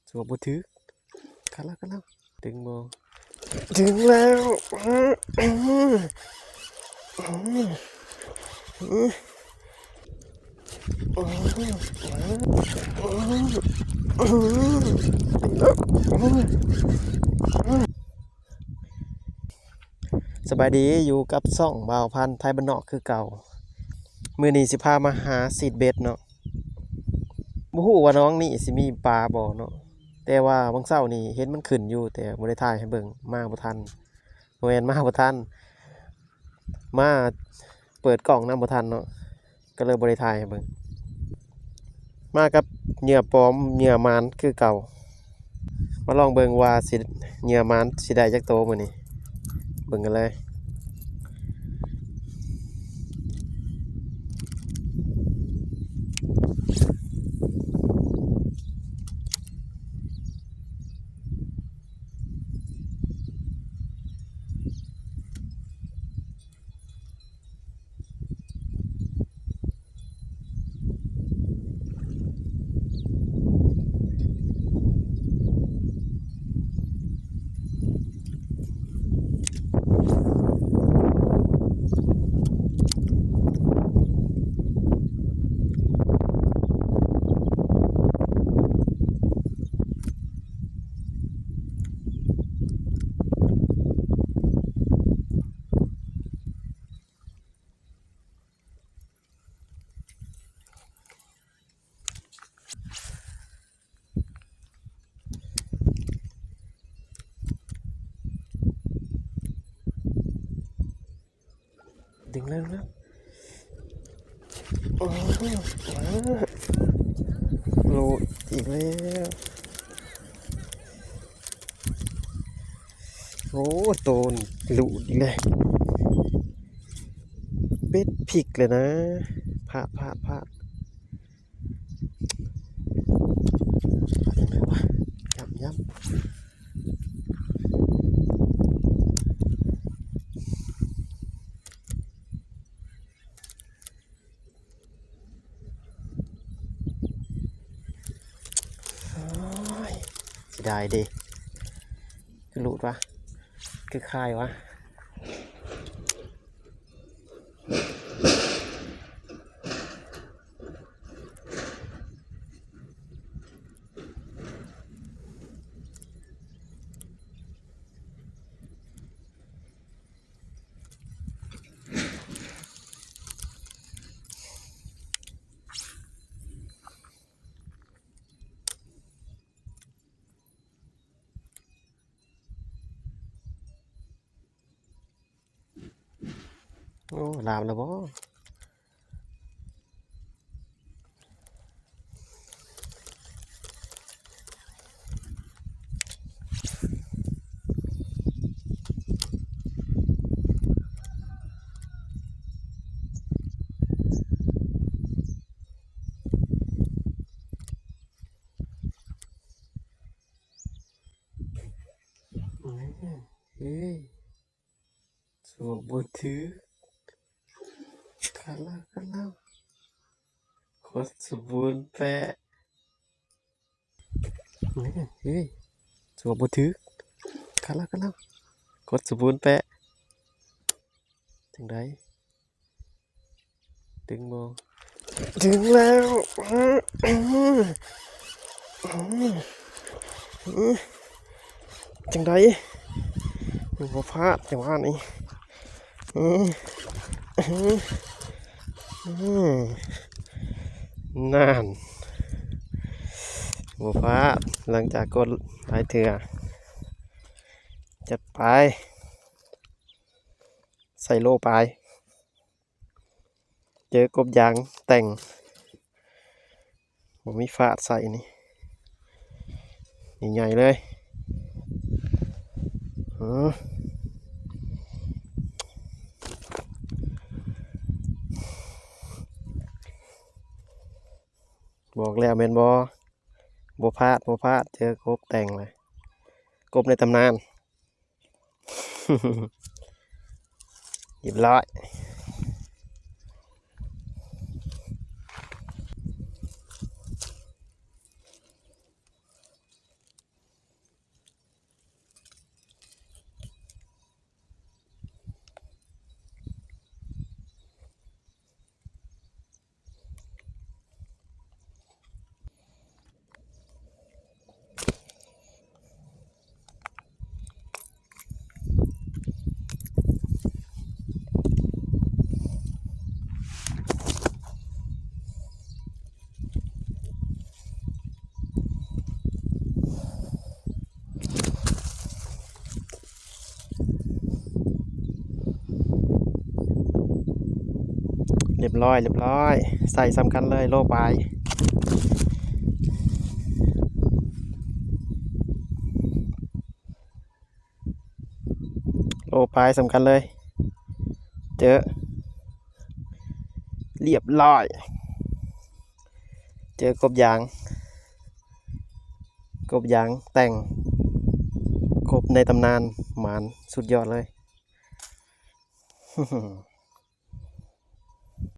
ສວບບໍ່ຖືກ. ຄັດແລ້ວ ຄັດແລ້ວ. ດຶງບໍ່? ດຶງແລ້ວ. ສະບາຍດີ ຢູ່ກັບຊ່ອງບ່າວພັນໄທບ້ານນອກຄືເກົ່າ. ມື້ນີ້ຊິພາມາຫາຊີດເບັດເນາະ. ບໍ່ຮູ້ວ່າໜອງນີ້ຊິມີປາບໍ່ເນາະ, ແຕ່ວ່າຫວ່າງເຊົ້ານີ້ເຫັນມັນຂຶ້ນຢູ່ ແຕ່ບໍ່ໄດ້ຖ່າຍໃຫ້ເບິ່ງ, ມາບໍ່ທັນ. ບໍ່ແມ່ນມາບໍ່ທັນ, ມາເປີດກ້ອງນຳບໍ່ທັນເນາະ, ກໍເລີຍບໍ່ໄດ້ຖ່າຍໃຫ້ເບິ່ງ. ມາກັບເຫຍື່ອປອມ ເຫຍື່ອໝານຄືເກົ່າ. ມາລອງເບິ່ງວ່າຊິ ເຫຍື່ອໝານຊິໄດ້ຈັກໂຕມື້ນີ້, ເບິ່ງກັນເລີຍ. ດຶງແລ້ວ ໂອ້ ໂຫຼດອີກແລ້ວ. ໂອ້ ໂຕນຫຼູດອີກແລ້ວ. ເບັດພິກແລ້ວນະ. ພາດ ພາດ ພາດ. ຍັບ ຍັບ. ໂອ້ຍ ເສຍດາຍເດ. ຄືຫຼູດວະ ຄືຄາຍວະ. ໂອ້ ຫຼາມແລ້ວບໍ? ເອີຍ ສວບບໍ່ຖືກ. ຄັດແລ້ວ ຄັດແລ້ວ. ກົດສະບູນແປະ. ເອີຍ ສວບບໍ່ຖືກ. ຄັດແລ້ວ ຄັດແລ້ວ. ກົດສະບູນແປະ. ຈັ່ງໃດ? ດຶງບໍ່? ດຶງແລ້ວ. ຈັ່ງໃດ? ບໍ່ພາດຈັງຫວະນີ້. ນັ້ນ ບໍ່ພາດ. ຫຼັງຈາກກົດຫຼາຍເທື່ອ. ຈັດໄປ. ໃສ່ໂລປາຍ. ເຈີກົບຢາງແຕ່ງ ບໍ່ມີຟາດໃສ່ນີ້ ໃຫຍ່ໆເລີຍ. ເອີ ບອກແລ້ວແມ່ນບໍ່? ບໍ່ພາດ ບໍ່ພາດ. ເຈີກົບແຕ່ງເລີຍ ກົບໃນຕຳນານ. ຮຽບຮ້ອຍ. ຮຽບຮ້ອຍ ຮຽບຮ້ອຍ ໃສ່ສ່ຳກັນເລີຍ ໂລປາຍ ໂລປາຍສ່ຳກັນເລີຍ ເຈີ ຮຽບຮ້ອຍ ເຈີກົບຢາງ ກົບຢາງແຕ່ງ ກົບໃນຕຳນານ ໝານສຸດຍອດເລີຍ.